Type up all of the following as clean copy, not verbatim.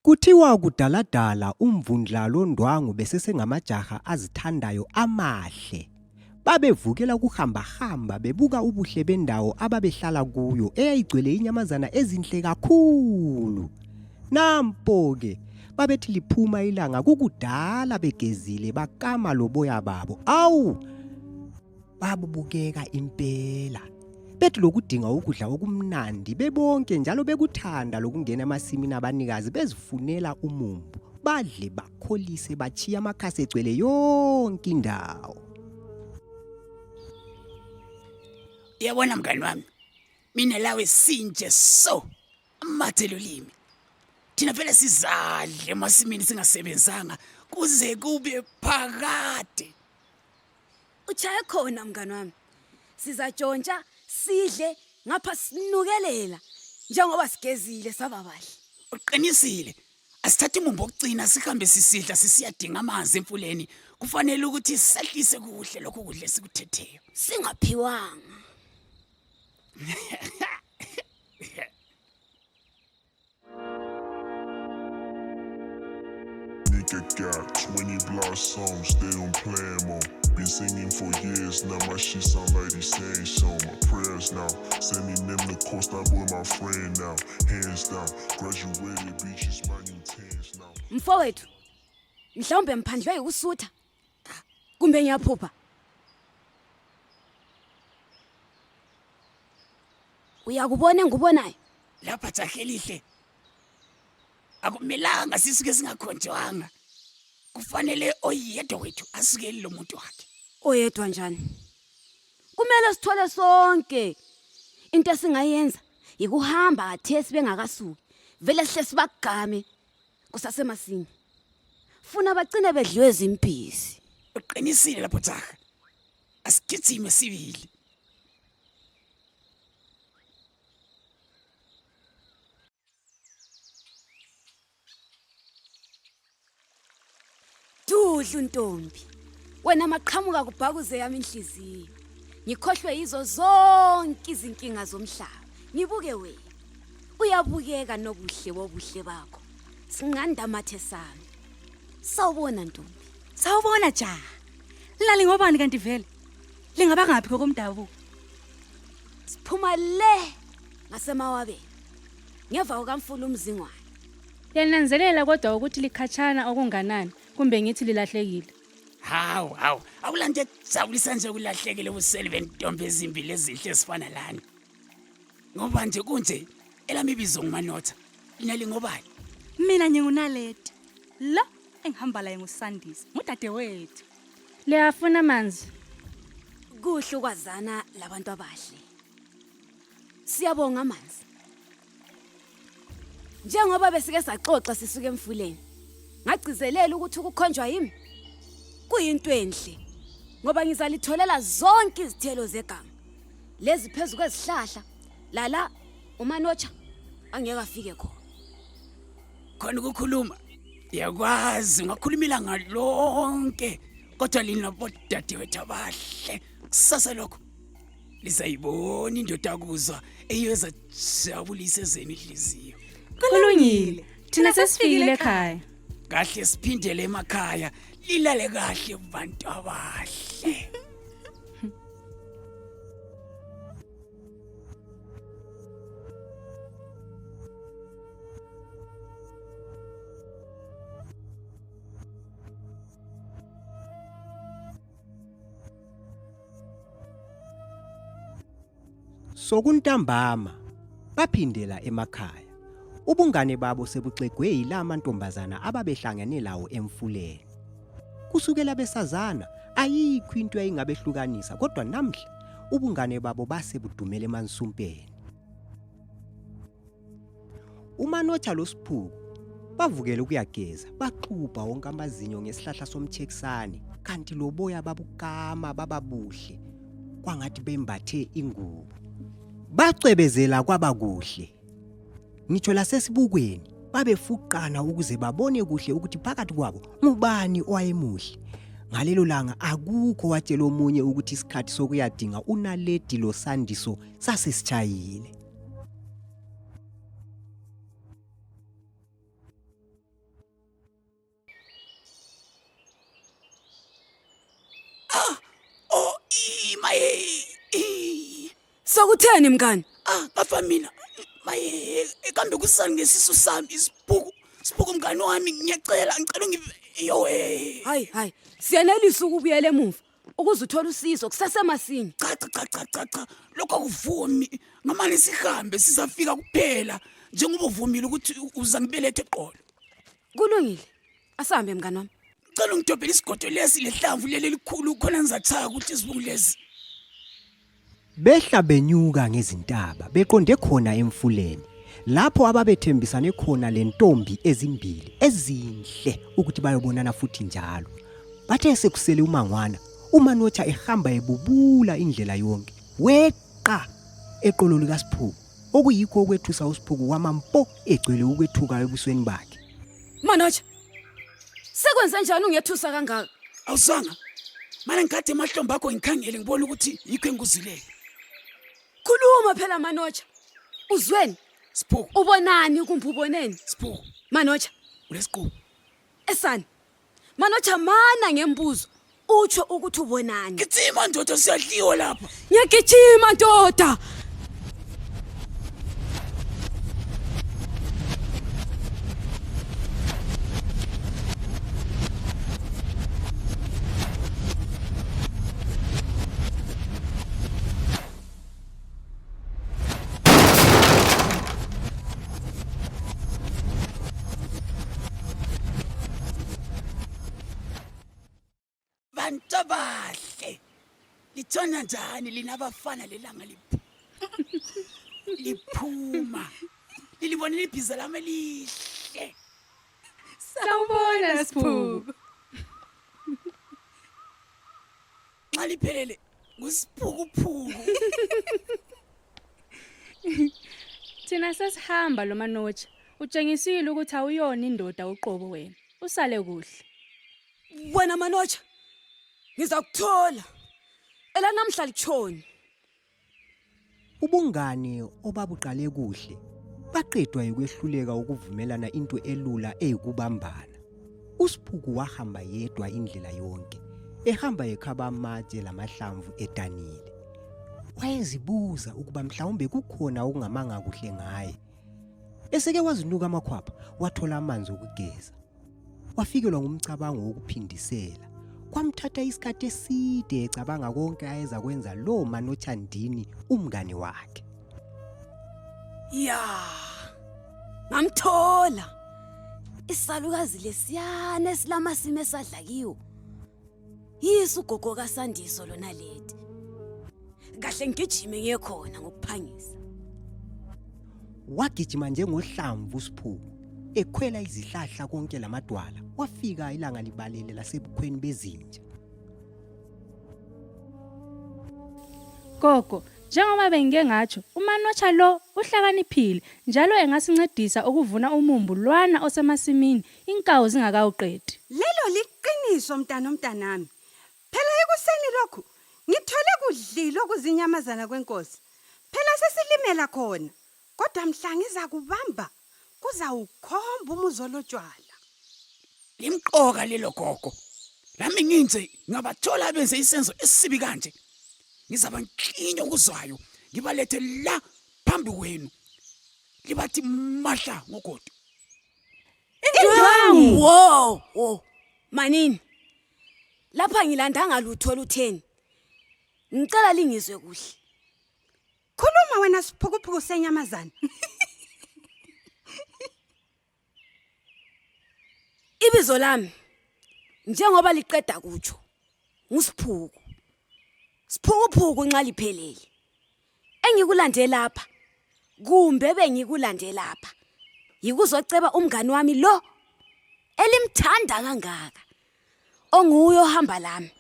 Kuthiwa kudaladala umvundlalo ndwangu besesengamajaha azithandayo amahle. Babevukela ukuhamba bebuka ubuhle bendawo ababehlala kuyo eyayigcwele inyamazana ezinhle kakhulu. Nampo-ke babethi liphuma ilanga kukudala begezile bakama loboya babo. Awu! Babubukeka impela. Bethi lokudinga ukudla okumnandi bebonke njalo bekuthanda lokungena emasimini abanikazi bezifunela umumbu. Badle bakholise bachiya amakhasi egcwele yonke indawo. Yabona mngani wami, mina lawe sinje so amathelo limi. Thina phela sizadle emasimini singasebenzanga kuze kube phakade. Uchaye khona mngani wami. Sizatshontsha sidle ngapha sinukelela njengoba sigezile sababahle. Uqinisile. Asithathe umumbu okugcina sihambe sisidla sisiyadinga amanzi emfuleni. Kufanele ukuthi sisahlise kuhle lokho kudle sikuthetheyo. Singaphiwanga. Nigga got 20 blossoms, they don't play 'em more. Been singing for years, now my shit sound like the same song. My prayers now, sending them the coast, that boy my friend now. Hands down, graduated beaches, my new tens now. Mfowethu. Mhlawumbe mphandlwe ukusutha. Kumbe ngiyaphupha. Uyakubona engubonayo? Lapha Jakhelihle. Akumelanga sisuke singakhonjwanga. Kufanele oyedwa wethu asukele lo muntu wakhe. Oyedwa njani? Kumele sithole sonke. Into esingayenza ikuhamba kathesi bengakasuki. Vele sihle sibagame kusasemasini. Funa bagcine bedliwe izimpisi. Uqinisile lapho Jakha. Asigijime sibili. Dudlu ntombi. Wena maqhamuka kubhakuze yami inhliziyo. Ngikhohlwe yizo zonke izinkinga zomhlaba. Ngibuke wena. Uyabukeka nobuhle bobuhle bakho. Singanda mathe sami. Sawubona ntombi. Sawubona jaha. Lali ngobani kanti vele? Lingaba ngaphi ngokomdabu? Siphuma le ngasemawabe. Ngeva ukamfula umzingwane. Yananzelela kodwa ukuthi likhatshana okunganani kumbe ngithi lilahlekile. Hawu, awulante jabulisa nje kulahlekele ubuseli bentombi ezimbili ezihle ezifana lana. Ngoba nje kunje elami ibizo ngumanotha. Lina lingobani? Mina ngingunaleti. La engihamba la ngusandisi, ngudade wethu. Liyafuna amanzi. Kuhle ukwazana labantu abahle. Siyabonga amanzi. Njengoba besike saxoxa sisuke emfuleni. Ngagcizelela ukuthi ukukhonjwa yimi kuyinto enhle. Ngoba ngizalitholela zonke izithelo zeganga. Lezi phezulu kwezihlahla lala umanocha angeke afike khona. Khona ukukhuluma. Yakwazi ungakhulumela ngalonke. Kodwa lina bodade wethu abahle. Kusasa lokho lizayibona indoda kuzwa eyeza jabulisa ezeni inhliziyo. Kulungile. Thina sesifikile ekhaya. Kahle siphindele emakhaya. Lilale kahle kubantu abahle. Sokuntambama baphindela emakhaya. Ubungane babo sebuxegwe yilama ntombazana ababehlangene lawo emfuleni. Kusukela besazana ayikho into eyingabehlukanisa kodwa namhla ubungane babo basebudumela emansumpeni. uManotha loSiphuku bavukela ukuyageza baxubha wonke amazinyo ngesihlahla somthekisane kanti loboya babukama bababuhle kwangathi bembathe ingubo. Bacwebezela kwabakuhle. Ngitsho lasesibukweni babefuqana ukuze babone kuhle ukuthi phakathi kwabo ngubani owayemuhle. Ngalelo langa akukho watshela omunye ukuthi isikhathi sokuyadinga uNaledi loSandiso sasesitshayile. Utheni mngani? Bafa mina. Maye kambe kusani ngesisu sami isibuku mngani wami ngiyacela ngicela yowe. Hayi, siyanelisa ukubuyela emuva. Ukuze uthola usizo kusasemasinya. Cha. Lokho kuvumi. Ngamani sihambe sizafika kuphela. Njengoba uvumile ukuthi uza ngibelethe eqolo. Kulungile. Asambe mngani wami. Ngicela ungidobhele isigodo lesi lehlamvu leli likhulu khona ngizathaka ukuthi isibungu lesi. Behla benyuka ngezintaba beqonde khona emfuleni lapho ababethembisane khona lentombi ezimbili ezinhle ukuthi bayobonana futhi njalo. Bathe sekusele umangwana uManotha ehamba ebubula indlela yonke weqa eqolo lika Siphuku okuyikho okwethusa uSiphuku wamampo egcwele ukwethuka ebusweni bakhe. Manotha. Sekwenze njani ungethusa kangaka? Awusanga. Manje ngikade emahlombe akho ngikhangele ngibona ukuthi yikho enguzileke. Khuluma phela Manotha. Uzweni? Siphuku. Ubonani kumbe uboneni? Siphuku. Manotha. Ulesiqhubu. Esani. Manotha mana ngembuzo. Utsho ukuthi ubonani? Ngitsima ndoda siyadliwa lapha. Ngiyagijima ndoda. Bantabahle. Lithona njani linabafana lelanga liphuma. Lilibona ibhiza lami elihle. Sawubona Siphuku. Xa liphelele kusiphukuphuku. Thina sesihamba lo Manotha. Utshengisile ukuthi awuyona indoda uqobo wena. Usale kuhle. Wena Manotha. Ngizakuthola. Ela namhla lichoni. Ubungane obabuqale kuhle baqedwa ukwehluleka ukuvumelana into elula eyikubambana. uSiphuku wahamba yedwa indlela yonke ehamba ekhaba amatshe lamahlamvu etanile. Wayezibuza ukuba mhlawumbe kukhona okungamanga kuhle ngaye. Eseke wazinuka amakhwapha wathola amanzi okugeza. Wafikelwa ngumcabango wokuphindisela. Kwamthatha isikhathi eside ecabanga konke ayeza kwenza lo Manothandini umngane wakhe. Ya. Ngamthola. Isalukazi lesiyana esilamasimo esadlakiwe. Yisu gogo kaSandiso lona leti. Kahle ngigijime ngiyekhona ngokuphangisa. Wagijima njengohlamvu uSiphuku ekhwela izihlahla konke lamadwala wafika ilanga libalele lasebukhweni bezinja. Gogo, njengoba bengike ngatsho, uManotha lo uhlakaniphile njalo engasincedisa ukuvuna umumbu lwana osemasimini inkawu zingakawuqedi. Lelo liqiniso mntanami. Phela ekuseni lokho ngithole kudlilo kuzinyamazana kwenkosi. Phela sesilimela khona. Kodwa mhla ngiza kubamba kuzawukhomba umuzolotshwala. Limqoka lelo gogo. Lami nginze ngabathola abenze isenzo esibi kanje. Ngizaba nklinyo kuzwayo ngibalethe la phambi kwenu. Libathi mahla ngogodo. Indwangu. Wo. Manini. Lapha ngilandanga lutho lutheni. Ngicela lingizwe kuhle. Khuluma wena Siphukuphuku senyamazana. Ibizo lami njengoba liqeda kutsho nguSiphuku. Siphukuphuku nxa liphelele. Engikulande lapha kumbe bengikulande lapha. Yikuzoceba umngani wami lo elimthanda kangaka. Onguyo ohamba lami.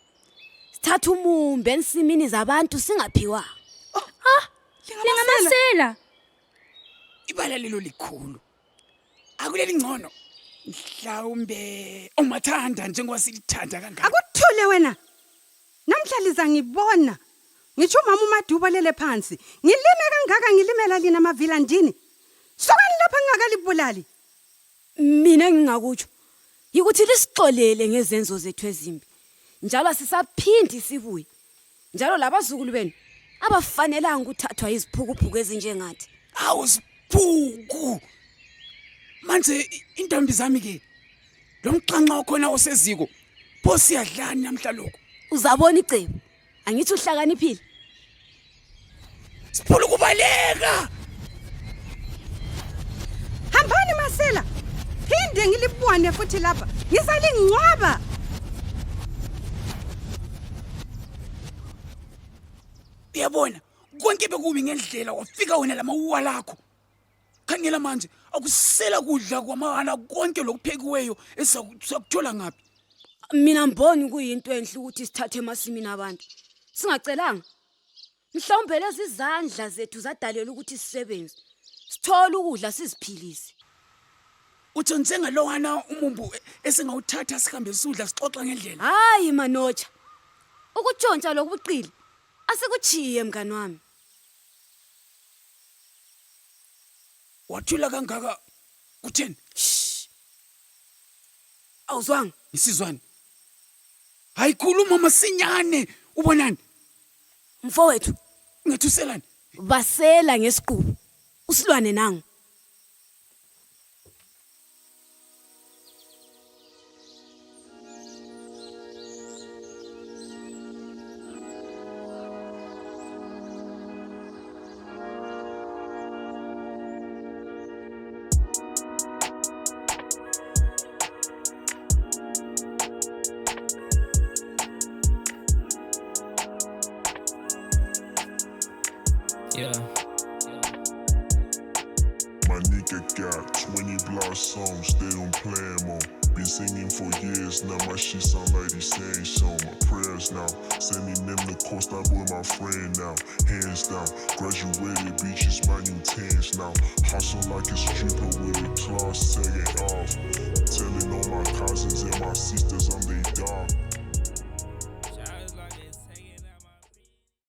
Sithatha umumbe ensimini zabantu singaphiwa. Lingamasela. Ibala lelo likhulu. Akuleli ngcono. Mhlawumbe umathanda njengoba silithanda kangaka. Akuthule wena. Namhlaliza ngibona. Ngisho mama uMaduba lele phansi. Ngilime kangaka ngilimela lina amavilandini. Sokani lapha ngingakalibulali. Mina ngingakutsho yikuthi lisixolele ngezenzo zethu ezimbi. Njalo sisaphindi sibuye. Njalo labazukulu benu abafanelanga ukuthathwa iziphukuphuku ezinjengathi. Awusiphuku. Manje intombi zami ke. Lo mqanqa okhona oseziko. Pho siyadlani namhla lokho. Uzabona icebo. Angithi uhlakaniphile. Siphula ukubaleka. Hambani Masela. Phinde ngilibone futhi lapha. Ngizalingcwaba. Uyabona, konke bekubi ngendlela wafika wena lamawuwa lakho. Khangela manje, akusela kudla kwamahana konke lokuphekiweyo esakuthola ngapi. Mina mboni kuyinto enhle ukuthi sithathe emasimini abantu. Singacelanga. Mhlawumbe lezi izandla zethu zadalela ukuthi sisebenze. Sithola ukudla siziphilise. Uthi njengalowana umumbu esengawuthatha sihambe sudla sixoxa ngendlela. Hayi Manotsha. Ukutshontsha lokubuqili asikuchiye mngani wami. Wathula kangaka kutheni? Awuzwanga? Isizwane. Hayi khuluma masinyane, ubonani? Mfowethu, Ngethuselani. basela ngesiqubu. Usilwane nangu. Yeah. My nigga got 20 blossoms, they don't play more. Been singing for years, now my shit sound like these same song. My prayers now, sending them the coast, I boy my friend now. Hands down, graduated beaches, my new tans now. Hustle like a stripper with